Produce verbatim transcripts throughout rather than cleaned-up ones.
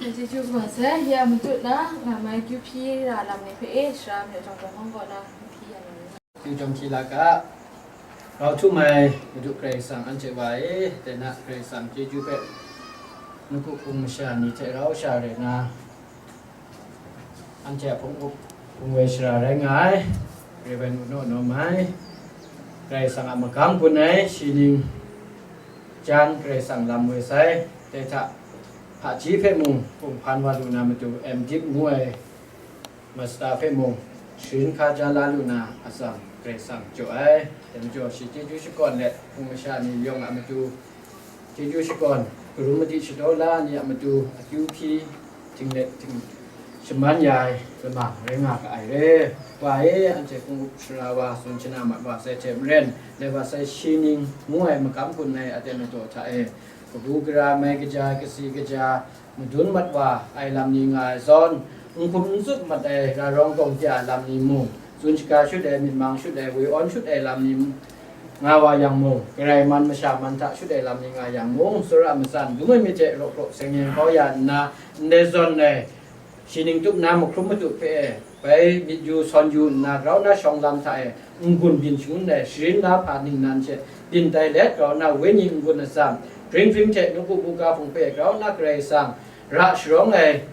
Chyeju kaba sai, ya matut na, nga mai kyu hpyi ra lam ni hpe e, sara hpe jawng jawng hkawng kaw na, kyu hpyi ya na. Kyu jawng hpyi la ga, rau htum ai Madu Karai Kasang anhte wa e, dai na Karai Kasang chyeju hpe, nawku hpung masha ni hte rau sha rai na, anhte a hpung up hpung woi sara rai nga ai, Rev. Unaw Nawm ai, Karai Kasang a magam gun ai, shi ning jan Karai Kasang lam woi sai, dai hta hpaji hpe mung hpung hpan wa lu na matu, M Dip ngu ai masta hpe mung sharin hkaja la lu na atsam Karai Kasang jaw ai. Dai majaw shi chyeju shakawn let hpung masha ni yawng a matu, chyeju shakawn, karum madi shadaw la ni a matu, akyu hpyi, htinglet hting shaman ya ai lamang rai nga ga ai re. Wa e, anhte hpung up sara wa, tsun shana mat wa sai hte maren, dai wa sai shi ning ngu ai magam gun ai aten madaw hta e, kabu gara mai kaja, kasi kaja, madun mat wa ai lam ni nga ai zawn, n hkum n tsup mat ai ra rawng gawng de a lam ni mung, tsun shaga shut ai, myit mang shut ai, woi awn shut ai lam ni nga wa yang mung, Karai man masha man hta shut ai lam ni nga yang mung, tsawra matsan dum ai myit hte raw hpraw seng yen kau ya nna, ndai zawn ai shi ning tup na mahkrum matu hpe bai myit yu sawn yu nna, grau na shawng lam hta e n-gun byin shangun ai sharin la hpa ningnan hte byin tai let, grau na wenyi n-gun atsam, hpring hpring hte nawku buga hpung hpe grau na Karai Kasang ra sharawng ai,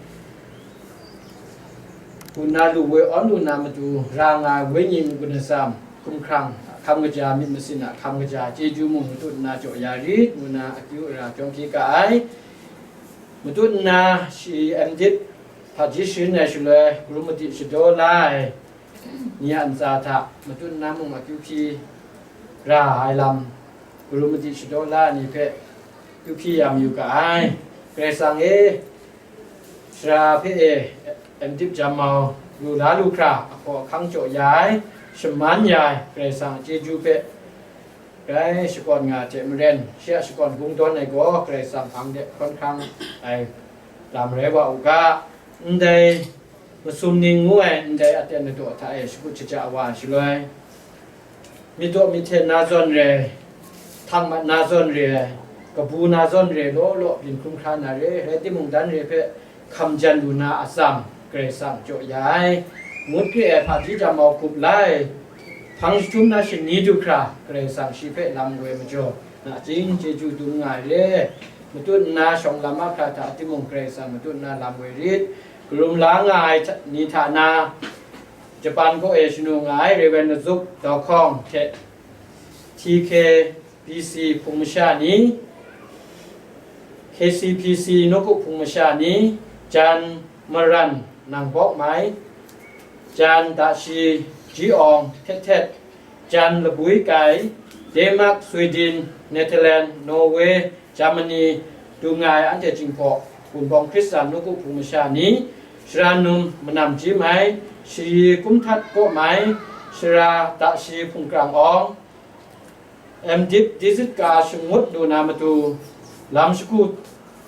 gun na lu woi awn lu na matu ra nga ai wenyi n-gun atsam, hkumhkrang a hkam kaja, myit masin a hkam kaja, chyeju mung matut nna jaw ya rit, ngu na akyu ara jawng hpyi ga ai. Matut nna shi M Dip hpaji sharin ai shaloi, karum madi shadaw la ai ni a ntsa hta, matut nna mung akyu hpyi ra ai lam, karum madi shadaw la ai ni hpe kyu hpyi ya mayu ga ai. Karai Kasang e, sara hpe e, M Dip Jam Mau lu la lu hkra, ahkaw ahkang jaw ya ai, shaman ya ai, Karai Kasang a chyeju hpe grai shakawn nga ai hte maren, shi a shakawn kungdawn ai gaw Karai Kasang hpang de hkawn hkrang ai lam rai wa u ga. Ndai masum ning ngu ai ndai aten madaw hta e shakut shaja wa ai shaloi, myit daw myit hten na zawn re, htak mat na zawn re, kabu na zawn re, law law byin hkrum hkra na re, rai timung, dan re hpe hkam jan lu na atsam, Karai Kasang jaw ya ai. Ngut kre ai hpaji jam mau hkup la ai, hpang jahtum na shani du hkra, Karai Kasang shi hpe lam woi majaw, nachying chyeju dum nga ai re. Matut nna shawng lam mahkra hta timung, Karai Kasang matut nna lam woi rit. Karum la nga ai hta, ni hta na, Japan kaw e shanu nga ai Rev. Nazuk Dau Hkawng hte T K B C hpung masha ni, K C P C nawku hpung masha ni, jan Maran Nang Bawk Mai, jan Dashi Ji Awng Htet Htet, jan Labwi Kai, Denmark, Sweden, Netherlands, Norway, Germany, du nga ai anhte Jinghpaw Wunpawng Hkristan nawku hpung masha ni, Sara Num Manam Ji Mai, Shari Kum Htat Kaw Mai, Sara Dashi Hpungkrang Awng, M Dip dizit ka shangut lu na matu, lam shagu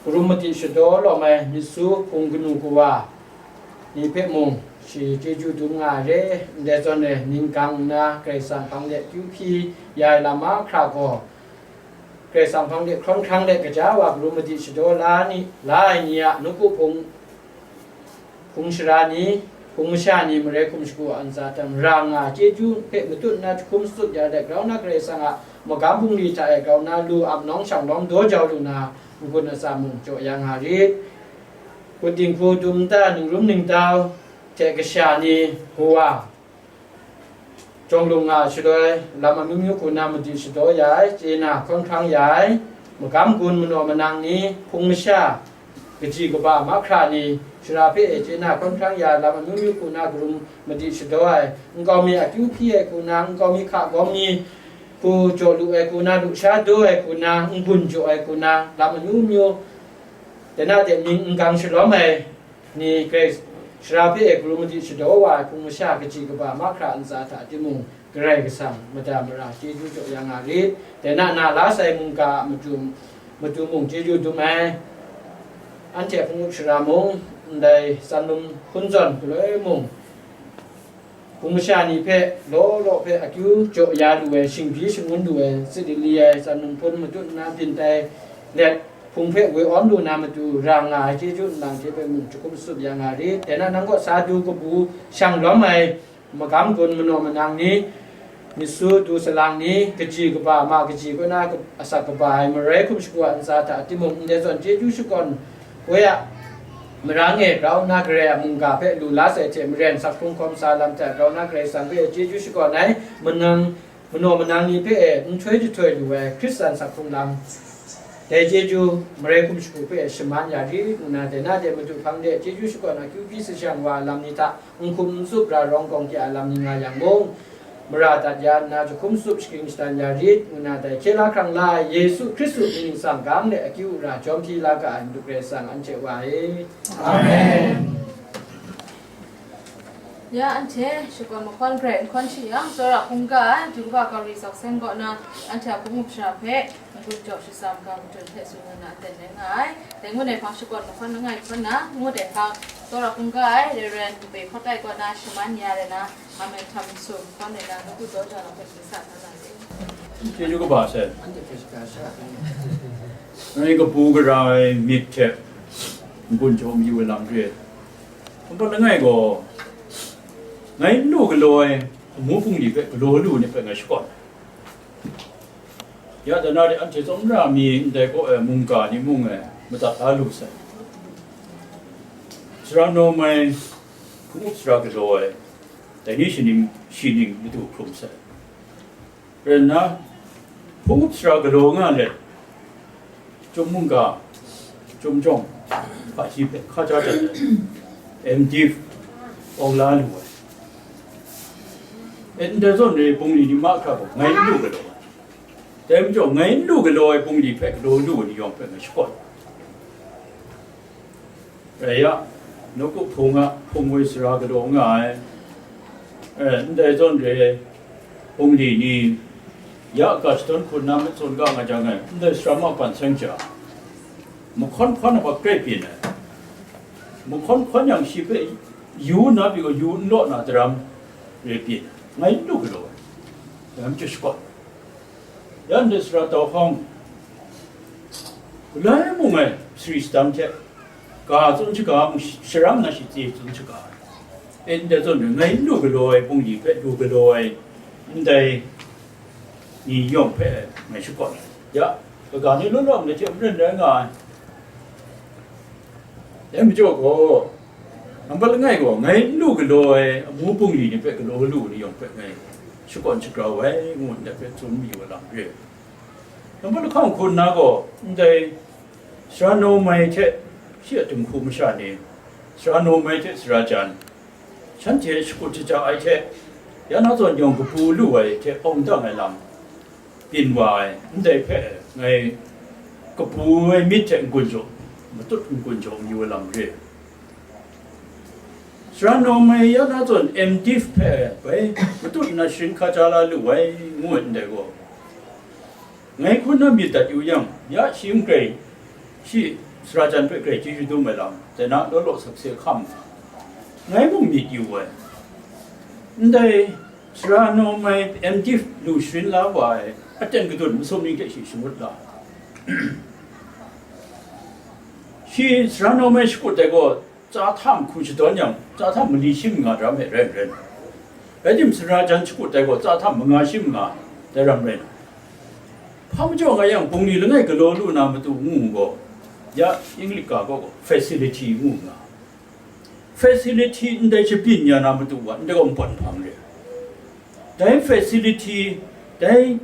karum madi shadaw lawm ai myit su hpung kanu kawa ni hpe mung, shi chyeju dum nga ai re. Ndai zawn e, ning gang nna Karai Kasang hpang de kyu hpyi ya ai lam mahkra gaw, Karai Kasang hpang de hkrawn hkrang de kaja wa karum madi shadaw la ni, la ai ni a nawku hpung, hpung shara ni, hpung masha ni marai hkum shagu a ntsa hta mara nga, chyeju hpe matut nna jahkum shatsut ya let, grau na Karai Kasang a magam bungli hta e grau na lu ap nawng shang lawm daw jau lu na, n-gun atsam mung jaw ya nga rit. Hput dinghku, dum nta, ningrum ningtau hte kasha ni, kawa, jawng lung nga ai shaloi, lam amyu myu hku na madi shadaw ya ai, chye na hkawn hkrang ya ai, magam gun manaw manang ni, hpung masha, kaji kaba mahkra ni, shara hpe e chye na hkawn hkrang ya ai, lam amyu myu hku na karum madi shadaw ai, nkau mi akyu hpyi ai hku na, nkau mi hka gawm mi hku jaw lu ai hku na, lusha daw ai hku na, n-gun jaw ai hku na, lam amyu myu, dai na de mying n gang shalawm ai, ni Karai, shara hpe e karum madi shadaw wa ai hpung masha kaji kaba mahkra ntsa hta timung, Karai Kasang mada mara chyeju jaw ya nga rit. Dai na, na la sai mungga a matu, matu mung chyeju dum ai. Anhte hpung up shara mung, ndai tsan lum hpun zawn galoi mung, hpung masha ni hpe law law hpe akyu jaw ya lu ai, shingbyi shangun lu ai, tsit li ai tsan lum hpun matut nna byin tai let, Hpung hpe woi awm lu na matu ra nga ai chyeju nlang hte hpe mung jahkum tsup ya nga rit. Dai na nang kaw sa du kabu shang lawm ai magam gun manaw manang ni, myit su du salang ni, kaji kaba ma kaji kaw na asak kaba ai marai hkum shagu a ntsa hta timung, ndai zawn chyeju shakawn woi a marang e grau nna Karai a mungga hpe lu la sai hte maren sak hkrung hkawm sa lam hta grau nna Karai Kasang hpe chyeju shakawn ai manang manaw manang ni hpe e nhtoi jahtoi lu ai Hkristan sak hkrung lam, dai chyeju marai hkum shagu hpe shaman ya rit nna, dai na de Madu hpang de chyeju shakawn akyu hpyi sashang wa ai lam ni hta n hkum n tsup ra rawng gawng kya ai lam ni nga yang mung, mara dat ya nna jahkum tsup shagying shadan ya rit nna, dai hkye la hkrang la ai Yesu Hkristu mying ningsang gang de akyu ra jawm hpyi la ga ai Madu Karai Kasang anhte wa e. Amen. Ya anhte shakawn mahkawn garai n hkawn shi yang, tsawra hkungga ai, Jinghpaw Kari Zawk Seng kaw na anhte a hpung up sara hpe n-gun jaw shatsam ga matut hte tsun nna aten rai nga ai. Dai ngut ai hpang shakawn mahkawn langai hkawn na, ngut ai hpang tsawra hkungga ai, Reverend Kape Hkawt Ai kaw na shaman ya rai na, Amen htam sum hkawn rai na, nawku daw jaw na hpe hpyi sa sa na re. Chyeju kaba sai. Ngai kabu gara ai myit hte n-gun jaw mayu ai lam re. Ngut langai gaw, ngai n lu galaw ai amu bungli hpe galaw lu ni hpe ngai shakawn ai. Ya dai na de anhte tsawmra mi ndai kaw ai mungga ni mung e madat la lu sai. Sara nawm ai hpung up sara galaw ai, dai ni shi ning, shi ning madu hkrum sai. Rai nna, hpung up sara galaw nga let, Chyum mungga, Chyum jawng, hpaji hpe hkaja dat ai, M Div, awng la lu ai. E, ndai zawn re bungli ni mahkra gaw, ngai n lu galaw ai. Dai majaw, ngai n lu galaw ai bungli hpe galaw lu ai ni yawng hpe ngai shakawn. Rai ya, nawku hpung a hpung woi sara galaw nga ai, e, ndai zawn re, bungli ni, ya ga shadawn hku nna myit tsun ga nga jang e, ndai sara ma ban seng ja, mahkawn hkawn ai wa grai byin ai, mahkawn hkawn yang shi hpe yu nna pyi gaw yu n law na daram re byin ai, ngai n lu galaw ai, dai majaw shakawn. Ya ndai sara tau hkawng, galai mung ai sari sadang hte, ga tsun shaga mung, sharang na shi tse tsun shaga ai. E, ndai zawn ngai n lu galaw ai bungli hpe lu galaw ai, ndai ni yawng hpe ngai shakawn ai. Ya, kaga ni law law ndai hte maren rai nga ai. Dai majaw gaw, nambat langai gaw, ngai n lu galaw ai amu bungli ni hpe galaw lu ni yawng hpe ngai shakawn shagrau ai, ngu ndai hpe tsun mayu ai lam re. Nambat lahkawng hku nna gaw, ndai sara nawm ai hte shi a dinghku masha ni, sara nawm ai hte sara jan, shanhte shakut shaja ai hte, ya na zawn yawng kabu lu ai hte awng dang ai lam, byin wa ai, ndai hpe ngai kabu ai myit hte n-gun jaw, matut n-gun jaw mayu ai lam re. Sara nawm ai ya na zawn M Div hpe bai matut nna sharin hkaja la lu ai, ngu ai ndai gaw, ngai hku nna myit dat yu yang, ya shi n grai, shi sara jan hpe grai chyeju dum ai lam, dai na law law sakse hkam nga, ngai mung myit yu ai. Ndai sara nawm ai M Div lu sharin la wa ai aten gadun masum ni hte shi shangut la. Shi sara nawm ai shakut ai gaw, tsa htam hku shadawn yang, tsa htam mali shi manga daram hpe rai n rai. Rai tim, sara jan shakut ai gaw, tsa htam manga shi manga dai ram rai na. Hpa majaw nga yang, bungli langai galaw lu na matu ngu gaw, ya English ga gaw facility ngu nga. Facility ndai shabyin ya na matu wa, ndai gaw npawt nhpang re. Dai facility, dai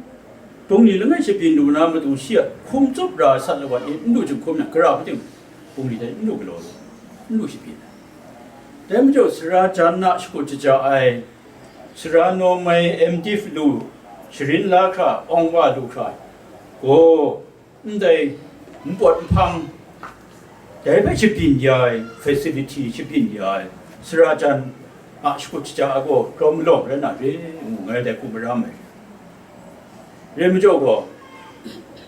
bungli langai shabyin lu na matu shi a hkum tsup ra ai sat lawan ni n lu jinghkum yang, gara hpating bungli dai n lu galaw lu, n lu shabyin ai. Dai majaw sara jan na shakut shaja ai, sara nawm ai M Div lu, sharin la hkra, awng wa lu hkra gaw, ndai npawt nhpang, dai hpe shabyin ya ai, facility shabyin ya ai, sara jan a shakut shaja ai gaw, grau malawng rai na re, ngu ngai dai hku maram ai. Re majaw gaw,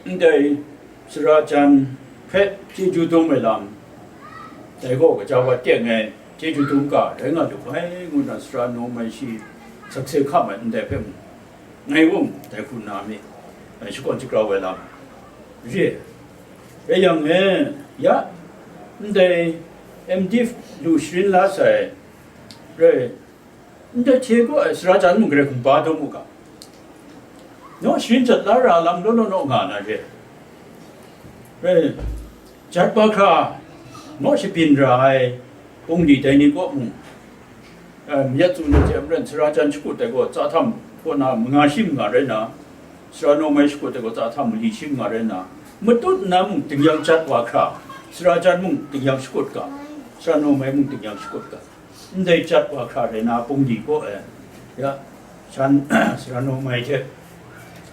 ndai sara jan hpe chyeju dum ai lam, dai gaw gaja wa teng ai chyeju dum ga rai nga lu ai, ngu nna sara nawm ai shi sakse hkam ai ndai hpe mung, ngai mung dai hku nna mi, ngai shakawn shagrau ai lam re ai. Rai yang e, ya, ndai M Div lu sharin la sai, rai, ndai hte gaw ai sara jan mung Karai Kasang ba daw mu ga, naw sharin jat la ra lam law law naw nga na re. Rai, jat wa hkra, naw shabyin ra ai, pungli dai ni kaw mung, eh, mayat tsun ai hte maren, sara jan shakut ai gaw tsa htam kaw na manga shi manga rai na, sara nawmai shakut ai gaw tsa htam mali shi manga rai na, matut nna mung tingyan jat wa hkra, sara jan mung tingyan shakut ga, sara nawmai mung tingyan shakut ga, ndai jat wa hkra rai na pungli kaw e, ya, shan, sara nawmai hte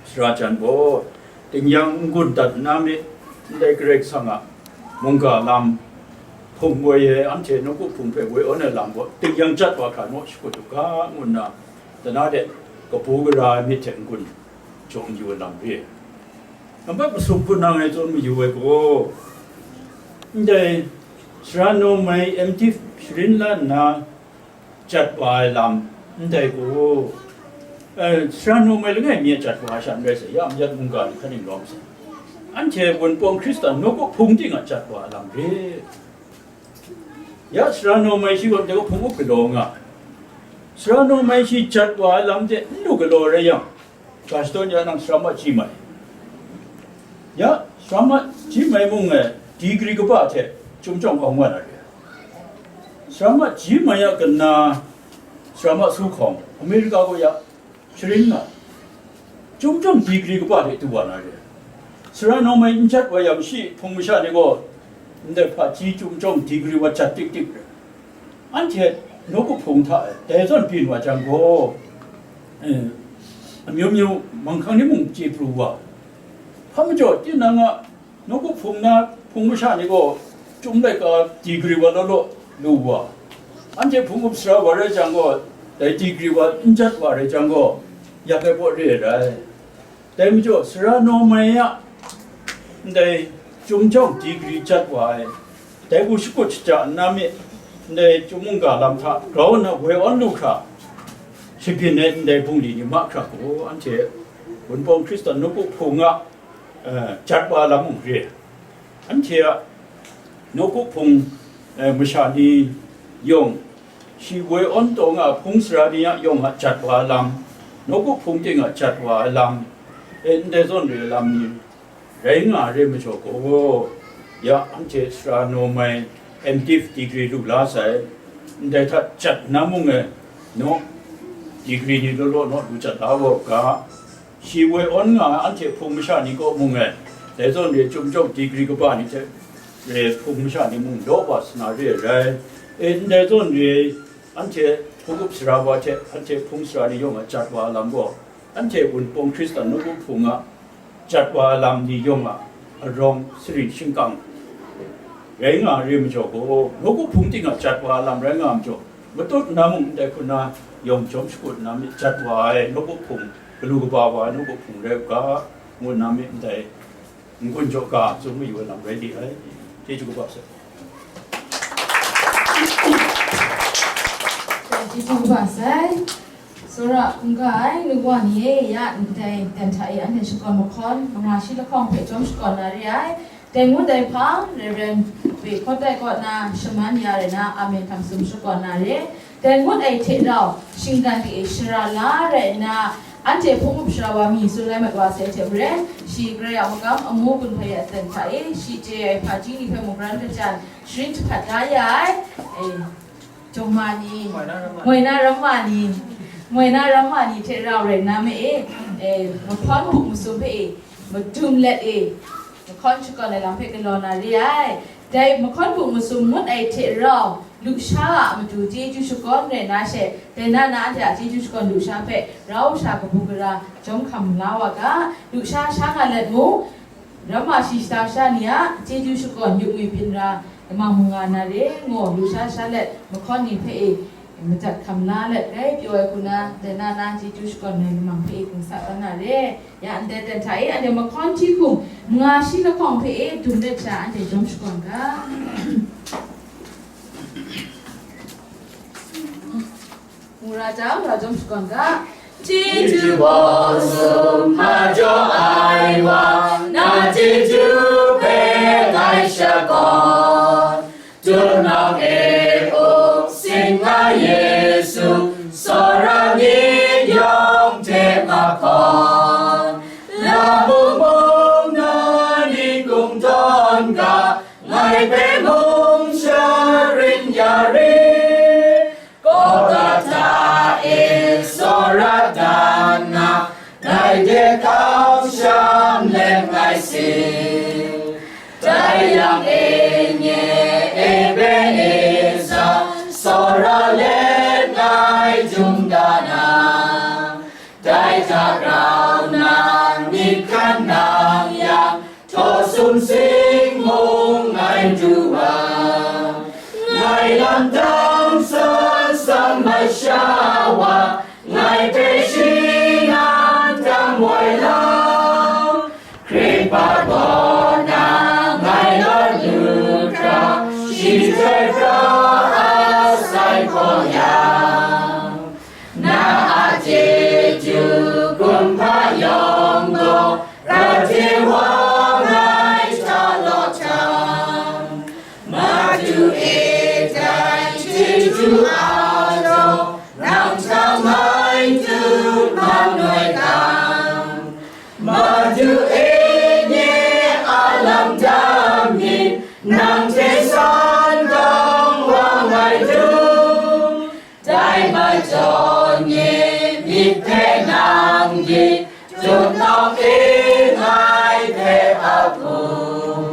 sara jan gaw, tingyan n-gun dat nna myit, ndai Karai Kasang a mungga lam, hpung woi e, anhte nawku hpung hpe woi awn ai lam gaw, tingyan jat wa hkra naw shakut u ga, ngu nna, dana de kabu gara ai myit hte n-gun jaw mayu ai lam re. Nambat masum hpun nang e tsun mayu ai gaw, ndai sara nawmai M Div sharin la nna, jat wa ai lam, ndai gaw, eh, sara nawmai langai mi a jat wa ai sha n rai sai, ya mayat mungga ni hkan ning lawm sai. Anhte Wunpawng Hkristan nawku hpung ting a jat wa ai lam re. Ya sara nawmai shi gaw ndai gaw hpung up galaw nga ai. Sara nawmai shi jat wa ai lam hte n lu galaw rai yang, ga shadawn ya nang sara ma ji mai. Ya, sara ma ji mai mung e, degree kaba hte chyum jawng awng wa na re. Sara ma ji mai a kana, sara ma su hkawng, America gaw ya, sharin nga, chyum jawng degree kaba hte du wa na re. Sara nawmai n jat wa yang shi, hpung masha ni gaw, ndai hpaji chyum jawng degree wa jat tik tik re. Anhte nawku hpung hta e, dai zawn byin wa jang gaw, eh, amyu myu manghkang ni mung chye pru wa. Hpa majaw, tinang a nawku hpung na hpung masha ni gaw, chyum laika degree wa law law lu wa. Anhte hpung up sara wa rai jang gaw, dai degree wa n jat wa rai jang gaw, yak ai pawt re ai rai. Dai majaw, sara nawmai a ndai chyum jawng degree jat wa ai, dai hku shakut shaja nna myit, ndai chyum mungga lam hta grau nna woi awn lu hkra, shabyin ai ndai bungli ni mahkra gaw, anhte Wunpawng Hkristan nawku hpung a, eh, jat wa lam mung re. Anhte a nawku hpung, eh, masha ni yawng, shi woi awn taw nga hpung sara ni a yawng a jat wa lam, nawku hpung ting a jat wa ai lam, e, ndai zawn re ai lam ni rai nga re majaw gaw, ya anhte sara nawmai M Div degree lu la sai, ndai hta jat na mung e, naw, degree ni law law naw lu jat la wa u ga. Shi woi awn nga ai anhte hpung masha ni kaw mung e, dai zawn re chyum jawng degree kaba ni hte re hpung masha ni mung law wa sa na re ai rai. E, ndai zawn re, anhte hpung up sara wa hte anhte hpung sara ni yawng a jat wa ai lam gaw, anhte Wunpawng Hkristan nawku hpung a jat wa ai lam ni yawng a arawng sarin shingkang rai nga re majaw gaw, nawku hpung ting a jat wa ai lam rai nga majaw, matut nna mung ndai hku na yawng jawm shakut nna myit, jat wa ai nawku hpung, galu kaba wa ai nawku hpung rai u ga, ngu nna myit ndai n-gun jaw ga tsun mayu ai lam rai li ai. Chyeju kaba sai. Chyeju kaba sai. Tsawra hkungga ai nu wa ni e, ya ndai dan hta e anhte shakawn mahkawn, manga shi lahkawng hpe jawm shakawn na re ai. Dai ngut ai hpang, Reverend Wehkawt ai kaw na shaman ya rai na, amen hkam tsun shakawn na re. Dai ngut ai hte rau, shinggan de e shara la rai nna, anhte hpung up sara wa mi tsun lai mat wa sai hte maren, shi Karai a magam amu gun hpai a dan hta e, shi chye ai hpaji ni hpe mungran kajan sharin jahpat la ya ai. E, Jawma ni, moi na ramma ni, moi na ramma ni hte rau rai nna me e, e, mahkawn buk masum hpe e, madum let e, mahkawn shakawn ai lam hpe galaw na re ai. Dai mahkawn buk masum ngut ai hte rau, lusha a matu chyeju shakawn rai na she, dai na na anhte a chyeju shakawn lusha hpe rau sha kabu gara jawm hkam la wa ga, lusha sha nga let mung, Ramma shi shata sha ni a chyeju shakawn yup ngwi byin ra, lamang mu nga na re, ngu lusha sha let mahkawn ni hpe e madat hkam la let rai pyaw ai hku na, dai na na chyeju shakawn ai lamang hpe e hkum sa kau na re. Ya ndai dan hta e anhte mahkawn hti hkum, manga shi lahkawng hpe e dum let sha anhte jawm shakawn ga. Mura jang, mura jawm shakawn ga. Chyeju bawsum hpa jaw ai wa, na chyeju hpe Ai shakawn, Tunang e up sin nga Yesu, tsawra ni yawng hte mahkawn. Lamu mung na ni kungdawn ga, ngai hpe mung sharin ya rit. Golgota e tsawra dan na, dai de kau sham leng ngai sing. Dai yang e nye Ebeneza, tsawra let ngai jum da na, dai hta rau nang myit hkan nang yang, htaw sumsing mung ngai du wa, ngai lam dang san san masha wa, ngai hpe shi nan dam wai lam. Hkripa kaw na ngai lawt lu hkra, shi chyoi pra a sai hkaw yang, na a chyeju kumhpa yawng gaw, Raje wa ngai hta law htam, Madu e dai chyeju a jaw, nang hta mai tu manoi tam. Madu e nye a lam dam myit, nang hte san gam wa ngai du. Dai majaw nye myit hpe nang di, tutnawng e ngai hpe a hkum.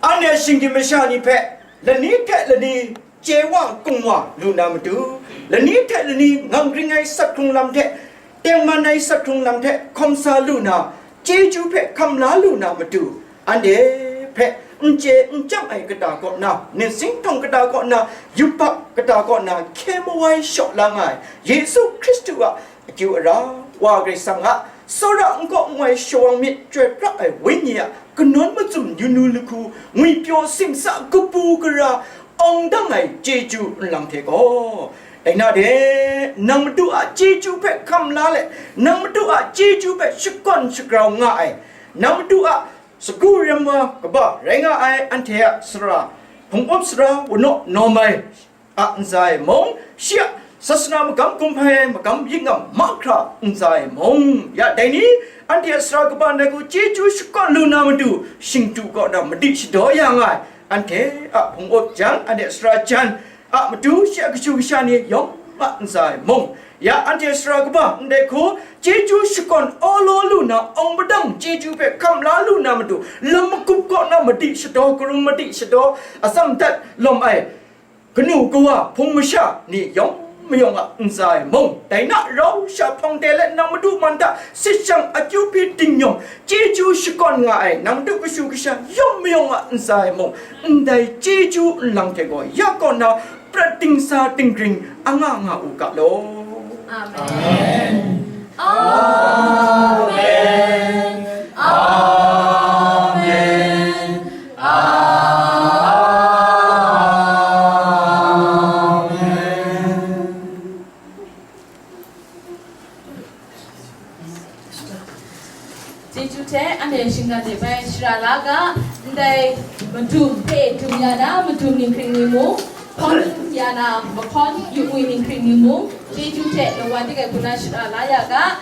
Anhte shinggyim masha ni hpe lani hte lani chye wa kung wa lu na matu, lani hte lani ngang ring ai sat hkrung lam hte, tengman ai sat hkrung lam hte hkawm sa lu na, chyeju hpe hkam la lu na matu, anhte hpe n chye n chyam ai kata kaw na, ningsing htawng kata kaw na, yubak kata kaw na, hkye mawai shaw la nga ai Yesu Hkristu a akyu ara, Wa Karai Kasang a tsawra n kaw n wai shawang myit chyoi pra ai Wenyi a kanawn mazum yu nu lahku, ngwipyaw simsa kabu gara, awng dang ai chyeju nlang hte gaw, dai na de, nang Madu a chyeju hpe hkam la let, nang Madu a chyeju hpe shakawn shagrau nga ai, nang Madu a sagu rem wa kaba rai nga ai anhte a sara, hpung up sara wanaw nawm ai a ntsa e mung, shi a sasana magam kumhpai ai magam yingam mahkra ntsa e mung, ya dai ni, anhte a sara kaba ndai hku chyeju shakawn lu na matu, shingtu kaw na madi shadaw ya nga ai, anhte a hpung up jan, anhte a sara jan a matu, shi a kashu kasha ni yawng a ntsa e mung, ya anhte a sara kaba ndai hku chyeju shakawn awlaw lu na, awng padang chyeju hpe hkam la lu na matu, lam magup kaw na madi shadaw, karum madi shadaw, atsam dat lawm ai, kanu kawa hpung masha ni yawng mayawng a ntsa e mung, dai na rau sha hpang de let nang Madu man hta sit shang akyu hpyi dingnyawm chyeju shakawn nga ai nang Madu kashu kasha yawng mayawng a ntsa e mung, ndai chyeju nlang hte gaw ya kaw na prat dingsa dinggring anga nga u ga law. Amen. Amen. Amen. Amen. Chyeju hte anhte shinggan de bai shara la ga, ndai madum hpe dum ya na madum ninghkring ni mung, hkawn ya na mahkawn yu-wi ninghkring ni mung, chyeju hte lawan dik ai hku na shara la ya ga,